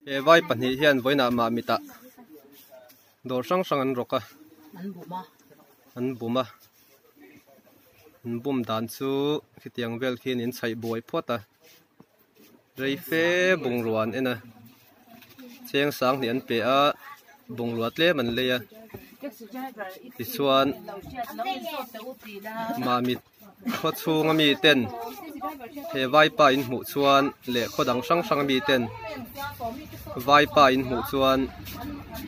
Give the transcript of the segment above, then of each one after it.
He vai pahnih hian vawiinah mahmitah dawr hrang hrang an rawk a an bum a an bum dan chu khitiang vel khian in chhaih buai phawt a rei fe bungrua an en a cheng sang hnih an pe a bungrua tlem an lei a tichuan mahmit khaw chhunga mi ten he vaipa in hmuh chuan leh khaw dang hrang hrang ami ten vaipa in hmuh chuan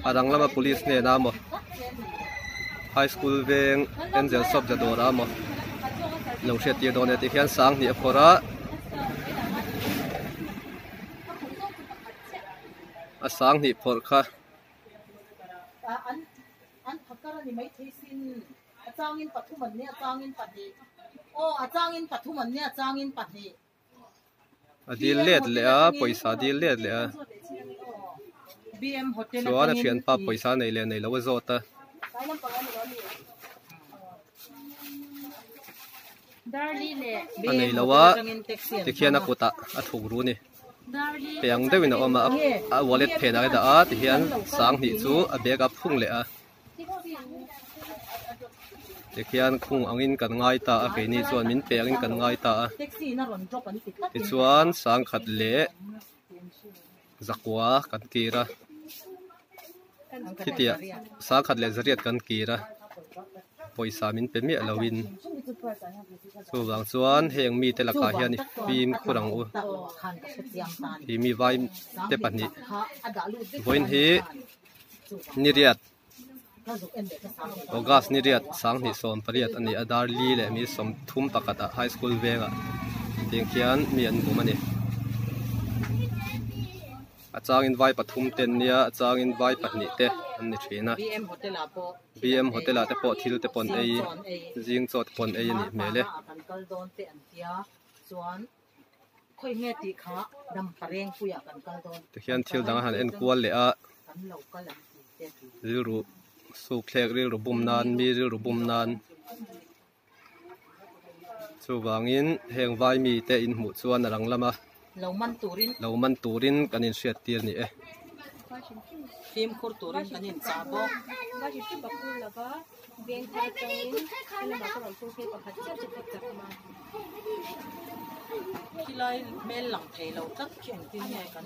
a dang lama police hnenah emaw high school veng angel shop ja dawrah emaw lo hriat tir dawn a ni tikhian sanghnih a phawrh a a sanghnih phawrh kha. A changin pathum an nia, a changin pahnih. Aw, a changin pathum an nia, a changin pahnih. A dil let leh a, pawisa a dil let leh a. BM Hotel Chuan a thianpa pawisa nei leh nei lo a zawt a. A nei lo a, tikhian a kutah a thuk ru a ni. Pe ang deuhin a awm a, a wallet phenah a dah a, tihian sanghnih chu a bag a phung leh a. Tikhian khung angin kan ngai ta a keini chuan min pe angin kan ngai ta a tichuan sangkhat leh zakua kan kir a khitiah sangkhat leh zariat kan kir a pawisa min pe miah loin chuvang chuan heng mite lakah hian i fimkhur ang u tih mi vai te pahnih vawiin hi. Niriat August niriat sanghnih sawm pariat a ni a dar li leh mi sawmthum pakhat ah high school vengah tiang khian mi an bum a ni a changin vai pathum te an nia a changin vai pahnih te an ni thin a B M hotel ah te pawh thil te pawh an ei zing chaw te pawh an ei a nih hmel e. Tikhian thil dang a han en kual leh a rilru suk thlek rilru bum nan mi rilru bum nan chuvangin heng vai mi te in hmuh chuan a rang lama lo man turin kan inhriat tir a ni e. Khilai hmel lang thei lo tlat khi engtin nge kan